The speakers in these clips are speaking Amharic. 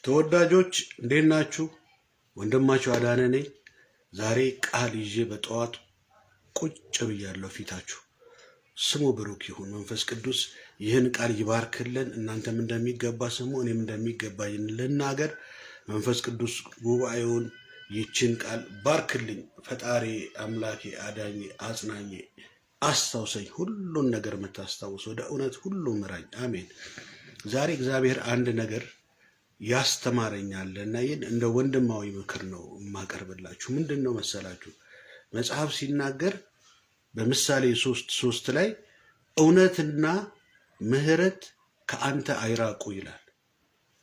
ተወዳጆች እንዴት ናችሁ? ወንድማችሁ አዳነ ነኝ። ዛሬ ቃል ይዤ በጠዋት ቁጭ ብያለሁ ፊታችሁ። ስሙ ብሩክ ይሁን። መንፈስ ቅዱስ ይህን ቃል ይባርክልን። እናንተም እንደሚገባ ስሙ፣ እኔም እንደሚገባ ልናገር። መንፈስ ቅዱስ ጉባኤውን ይችን ቃል ባርክልኝ። ፈጣሪ አምላኬ፣ አዳኜ፣ አጽናኜ አስታውሰኝ። ሁሉን ነገር የምታስታውስ ወደ እውነት ሁሉ ምራኝ። አሜን። ዛሬ እግዚአብሔር አንድ ነገር ያስተማረኛል እና ይህን እንደ ወንድማዊ ምክር ነው የማቀርብላችሁ። ምንድን ነው መሰላችሁ? መጽሐፍ ሲናገር በምሳሌ 3:3 ላይ እውነትና ምሕረት ከአንተ አይራቁ ይላል።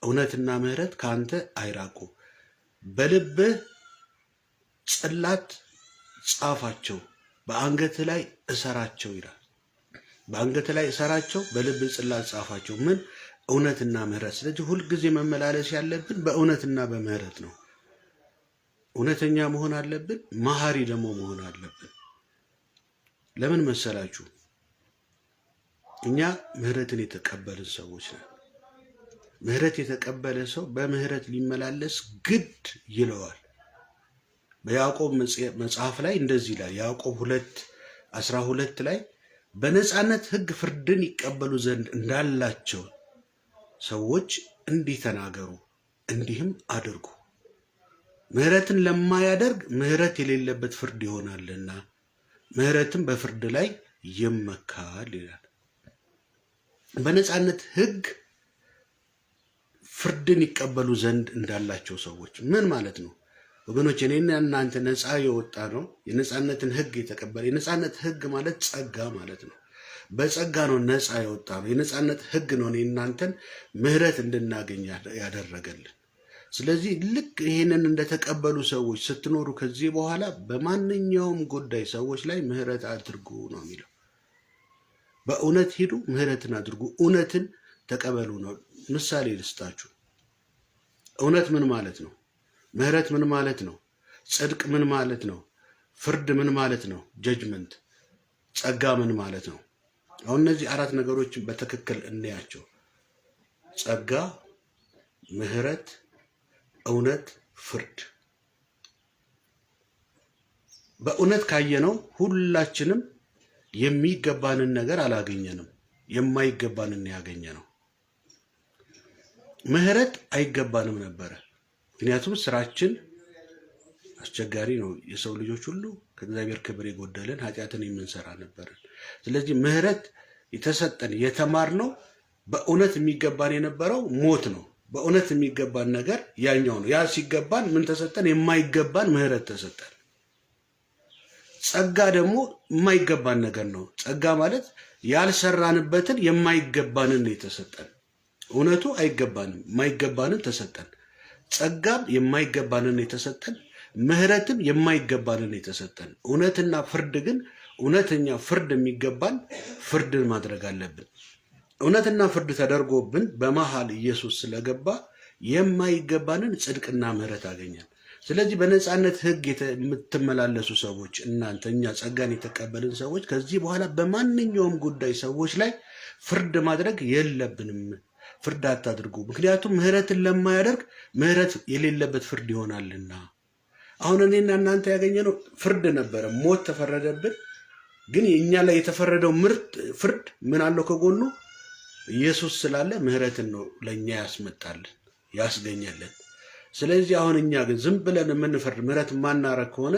እውነትና ምሕረት ከአንተ አይራቁ፣ በልብህ ጽላት ጻፋቸው፣ በአንገትህ ላይ እሰራቸው ይላል። በአንገትህ ላይ እሰራቸው፣ በልብህ ጽላት ጻፋቸው። ምን? እውነትና ምሕረት። ስለዚህ ሁልጊዜ መመላለስ ያለብን በእውነትና በምሕረት ነው። እውነተኛ መሆን አለብን፣ መሐሪ ደግሞ መሆን አለብን። ለምን መሰላችሁ? እኛ ምሕረትን የተቀበልን ሰዎች ነን። ምሕረት የተቀበለ ሰው በምሕረት ሊመላለስ ግድ ይለዋል። በያዕቆብ መጽሐፍ ላይ እንደዚህ ይላል። ያዕቆብ 2:12 ላይ በነፃነት ሕግ ፍርድን ይቀበሉ ዘንድ እንዳላቸው ሰዎች እንዲህ ተናገሩ፣ እንዲህም አድርጉ። ምሕረትን ለማያደርግ ምሕረት የሌለበት ፍርድ ይሆናልና ምሕረትም በፍርድ ላይ ይመካል ይላል። በነፃነት ሕግ ፍርድን ይቀበሉ ዘንድ እንዳላቸው ሰዎች ምን ማለት ነው? ወገኖች እኔና እናንተ ነፃ የወጣ ነው። የነፃነትን ሕግ የተቀበለ የነፃነት ሕግ ማለት ጸጋ ማለት ነው። በጸጋ ነው ነፃ የወጣ ነው። የነፃነት ሕግ ነው እኔ እናንተን ምሕረት እንድናገኝ ያደረገልን። ስለዚህ ልክ ይህንን እንደተቀበሉ ሰዎች ስትኖሩ ከዚህ በኋላ በማንኛውም ጉዳይ ሰዎች ላይ ምሕረት አድርጉ ነው የሚለው። በእውነት ሂዱ፣ ምሕረትን አድርጉ፣ እውነትን ተቀበሉ ነው። ምሳሌ ልስጣችሁ። እውነት ምን ማለት ነው? ምሕረት ምን ማለት ነው? ጽድቅ ምን ማለት ነው? ፍርድ ምን ማለት ነው? Judgment። ጸጋ ምን ማለት ነው? አሁን እነዚህ አራት ነገሮችን በትክክል እንያቸው። ጸጋ፣ ምሕረት፣ እውነት፣ ፍርድ። በእውነት ካየነው ሁላችንም የሚገባንን ነገር አላገኘንም፣ የማይገባንን ያገኘነው። ምሕረት አይገባንም ነበረ። ምክንያቱም ስራችን አስቸጋሪ ነው። የሰው ልጆች ሁሉ ከእግዚአብሔር ክብር የጎደልን ኃጢአትን የምንሰራ ነበርን። ስለዚህ ምሕረት የተሰጠን የተማርነው በእውነት የሚገባን የነበረው ሞት ነው። በእውነት የሚገባን ነገር ያኛው ነው። ያ ሲገባን ምን ተሰጠን? የማይገባን ምሕረት ተሰጠን። ጸጋ ደግሞ የማይገባን ነገር ነው። ጸጋ ማለት ያልሰራንበትን የማይገባንን የተሰጠን። እውነቱ አይገባንም፣ የማይገባንን ተሰጠን። ጸጋም የማይገባንን የተሰጠን፣ ምሕረትም የማይገባንን የተሰጠን። እውነትና ፍርድ ግን እውነተኛ ፍርድ የሚገባን ፍርድን ማድረግ አለብን። እውነትና ፍርድ ተደርጎብን በመሃል ኢየሱስ ስለገባ የማይገባንን ጽድቅና ምሕረት አገኘን። ስለዚህ በነፃነት ሕግ የምትመላለሱ ሰዎች እናንተ፣ እኛ ጸጋን የተቀበልን ሰዎች ከዚህ በኋላ በማንኛውም ጉዳይ ሰዎች ላይ ፍርድ ማድረግ የለብንም። ፍርድ አታድርጉ፣ ምክንያቱም ምሕረትን ለማያደርግ ምሕረት የሌለበት ፍርድ ይሆናልና። አሁን እኔና እናንተ ያገኘነው ፍርድ ነበረ፣ ሞት ተፈረደብን። ግን እኛ ላይ የተፈረደው ምርጥ ፍርድ ምን አለው ከጎኑ? ኢየሱስ ስላለ ምሕረትን ነው ለእኛ ያስመጣልን ያስገኘልን። ስለዚህ አሁን እኛ ግን ዝም ብለን የምንፈርድ ምሕረት የማናረግ ከሆነ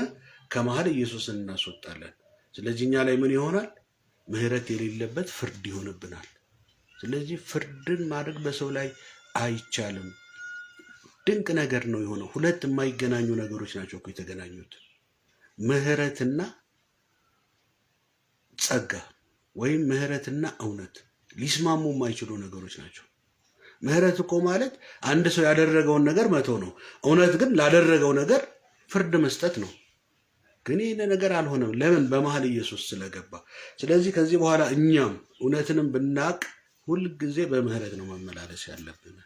ከመሀል ኢየሱስን እናስወጣለን። ስለዚህ እኛ ላይ ምን ይሆናል? ምሕረት የሌለበት ፍርድ ይሆንብናል። ስለዚህ ፍርድን ማድረግ በሰው ላይ አይቻልም። ድንቅ ነገር ነው የሆነው። ሁለት የማይገናኙ ነገሮች ናቸው እኮ የተገናኙት፣ ምሕረትና ጸጋ ወይም ምሕረትና እውነት ሊስማሙ የማይችሉ ነገሮች ናቸው። ምሕረት እኮ ማለት አንድ ሰው ያደረገውን ነገር መተው ነው። እውነት ግን ላደረገው ነገር ፍርድ መስጠት ነው። ግን ይህን ነገር አልሆነም። ለምን? በመሀል ኢየሱስ ስለገባ። ስለዚህ ከዚህ በኋላ እኛም እውነትንም ብናቅ ሁልጊዜ በምህረት ነው መመላለስ ያለብን።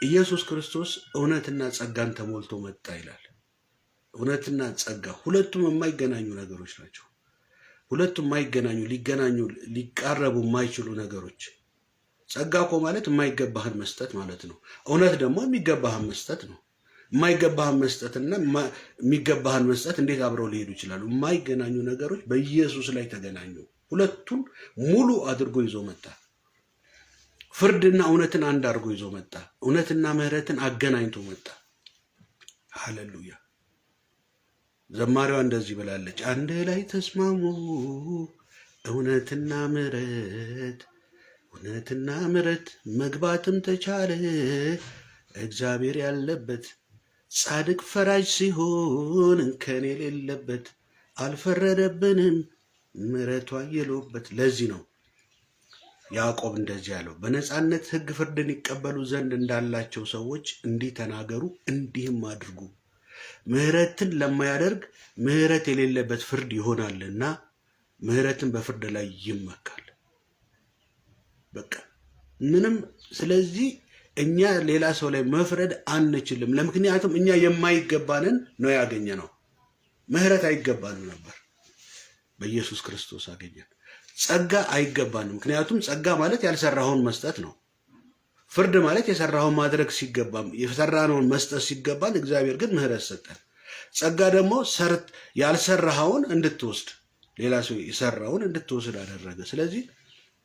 ኢየሱስ ክርስቶስ እውነትና ጸጋን ተሞልቶ መጣ ይላል። እውነትና ጸጋ ሁለቱም የማይገናኙ ነገሮች ናቸው። ሁለቱም የማይገናኙ ሊገናኙ ሊቃረቡ የማይችሉ ነገሮች። ጸጋ እኮ ማለት የማይገባህን መስጠት ማለት ነው። እውነት ደግሞ የሚገባህን መስጠት ነው። የማይገባህን መስጠትና የሚገባህን መስጠት እንዴት አብረው ሊሄዱ ይችላሉ? የማይገናኙ ነገሮች በኢየሱስ ላይ ተገናኙ። ሁለቱን ሙሉ አድርጎ ይዞ መጣ። ፍርድና እውነትን አንድ አድርጎ ይዞ መጣ። እውነትና ምሕረትን አገናኝቶ መጣ። ሃሌሉያ። ዘማሪዋ እንደዚህ ብላለች፣ አንድ ላይ ተስማሙ እውነትና ምሕረት፣ እውነትና ምሕረት መግባትም ተቻለ እግዚአብሔር ያለበት ጻድቅ ፈራጅ ሲሆን እንከን የሌለበት አልፈረደብንም ምሕረቱ አየሎበት። ለዚህ ነው ያዕቆብ እንደዚህ ያለው፣ በነፃነት ሕግ ፍርድን ይቀበሉ ዘንድ እንዳላቸው ሰዎች እንዲህ ተናገሩ እንዲህም አድርጉ። ምሕረትን ለማያደርግ ምሕረት የሌለበት ፍርድ ይሆናልና ምሕረትን በፍርድ ላይ ይመካል። በቃ ምንም። ስለዚህ እኛ ሌላ ሰው ላይ መፍረድ አንችልም። ለምክንያቱም እኛ የማይገባንን ነው ያገኘነው። ምሕረት አይገባንም ነበር፣ በኢየሱስ ክርስቶስ አገኘን። ጸጋ አይገባንም፣ ምክንያቱም ጸጋ ማለት ያልሰራኸውን መስጠት ነው። ፍርድ ማለት የሰራኸውን ማድረግ ሲገባም የሰራነውን መስጠት ሲገባን፣ እግዚአብሔር ግን ምሕረት ሰጠን። ጸጋ ደግሞ ያልሰራኸውን እንድትወስድ ሌላ ሰው የሰራውን እንድትወስድ አደረገ። ስለዚህ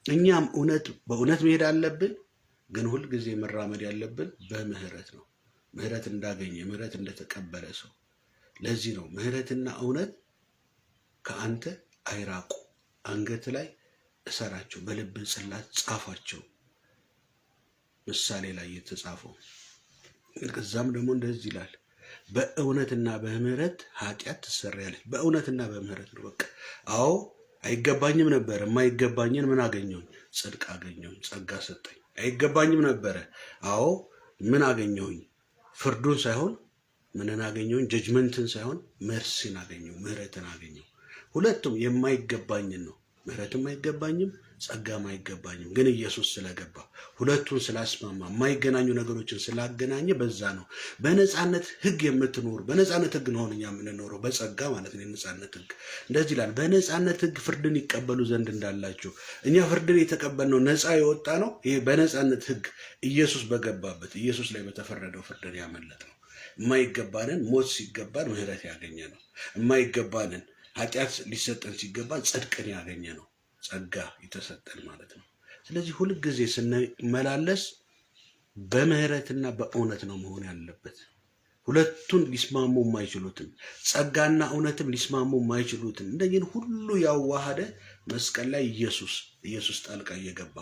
እኛም እውነት በእውነት መሄድ አለብን፣ ግን ሁልጊዜ መራመድ ያለብን በምህረት ነው። ምህረት እንዳገኘ ምህረት እንደተቀበለ ሰው። ለዚህ ነው ምህረትና እውነት ከአንተ አይራቁ፣ አንገት ላይ እሰራቸው፣ በልብህ ጽላት ጻፋቸው። ምሳሌ ላይ የተጻፈው። ከዛም ደግሞ እንደዚህ ይላል፣ በእውነትና በምህረት ኃጢአት ትሰረያለች። በእውነትና በምህረት ነው። በቃ አዎ አይገባኝም ነበረ። የማይገባኝን ምን አገኘሁኝ? ጽድቅ አገኘሁኝ፣ ጸጋ ሰጠኝ። አይገባኝም ነበረ። አዎ ምን አገኘሁኝ? ፍርዱን ሳይሆን ምንን አገኘሁኝ? Judgment ን ሳይሆን mercy ን አገኘሁ፣ ምህረትን አገኘሁ። ሁለቱም የማይገባኝን ነው። ምህረትም አይገባኝም፣ ጸጋም አይገባኝም። ግን ኢየሱስ ስለገባ ሁለቱን ስላስማማ የማይገናኙ ነገሮችን ስላገናኘ በዛ ነው በነፃነት ሕግ የምትኖሩ። በነፃነት ሕግ ነው እኛ የምንኖረው፣ በጸጋ ማለት ነው። የነፃነት ሕግ እንደዚህ ይላል፣ በነፃነት ሕግ ፍርድን ይቀበሉ ዘንድ እንዳላቸው። እኛ ፍርድን የተቀበልነው ነፃ የወጣ ነው። ይሄ በነፃነት ሕግ ኢየሱስ በገባበት ኢየሱስ ላይ በተፈረደው ፍርድን ያመለጥ ነው። የማይገባንን ሞት ሲገባን ምህረት ያገኘ ነው። የማይገባንን ኃጢአት ሊሰጠን ሲገባን ጽድቅን ያገኘ ነው። ጸጋ የተሰጠን ማለት ነው። ስለዚህ ሁልጊዜ ስንመላለስ በምህረትና በእውነት ነው መሆን ያለበት። ሁለቱን ሊስማሙ የማይችሉትን ጸጋና እውነትም ሊስማሙ የማይችሉትን እንደኝን ሁሉ ያዋሃደ መስቀል ላይ ኢየሱስ ጣልቃ እየገባ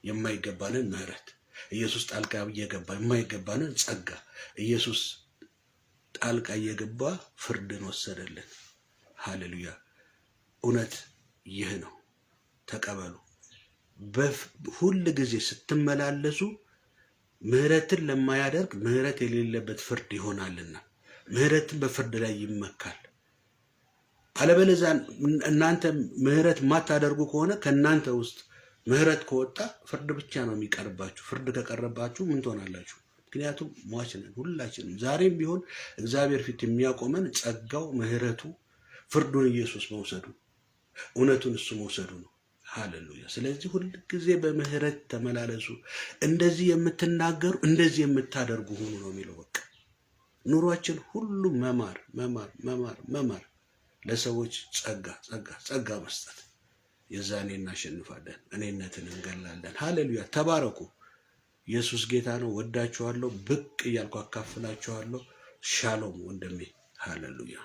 የማይገባንን ምህረት፣ ኢየሱስ ጣልቃ እየገባ የማይገባንን ጸጋ፣ ኢየሱስ ጣልቃ እየገባ ፍርድን ወሰደልን። ሃሌሉያ! እውነት ይህ ነው። ተቀበሉ። ሁል ጊዜ ስትመላለሱ ምህረትን ለማያደርግ ምህረት የሌለበት ፍርድ ይሆናልና ምህረትን በፍርድ ላይ ይመካል። አለበለዚያ እናንተ ምህረት የማታደርጉ ከሆነ ከእናንተ ውስጥ ምህረት ከወጣ ፍርድ ብቻ ነው የሚቀርባችሁ። ፍርድ ከቀረባችሁ ምን ትሆናላችሁ? ምክንያቱም ሟች ነን ሁላችንም። ዛሬም ቢሆን እግዚአብሔር ፊት የሚያቆመን ጸጋው፣ ምህረቱ፣ ፍርዱን ኢየሱስ መውሰዱ፣ እውነቱን እሱ መውሰዱ ነው። ሃሌሉያ። ስለዚህ ሁልጊዜ በምህረት ተመላለሱ። እንደዚህ የምትናገሩ እንደዚህ የምታደርጉ ሁኑ ነው የሚለው። በቃ ኑሯችን ሁሉ መማር መማር መማር መማር፣ ለሰዎች ጸጋ ጸጋ ጸጋ መስጠት፣ የዛኔ እናሸንፋለን፣ እኔነትን እንገላለን። ሃሌሉያ። ተባረኩ። ኢየሱስ ጌታ ነው። ወዳችኋለሁ። ብቅ እያልኩ አካፍላችኋለሁ። ሻሎም ወንድሜ። ሃሌሉያ።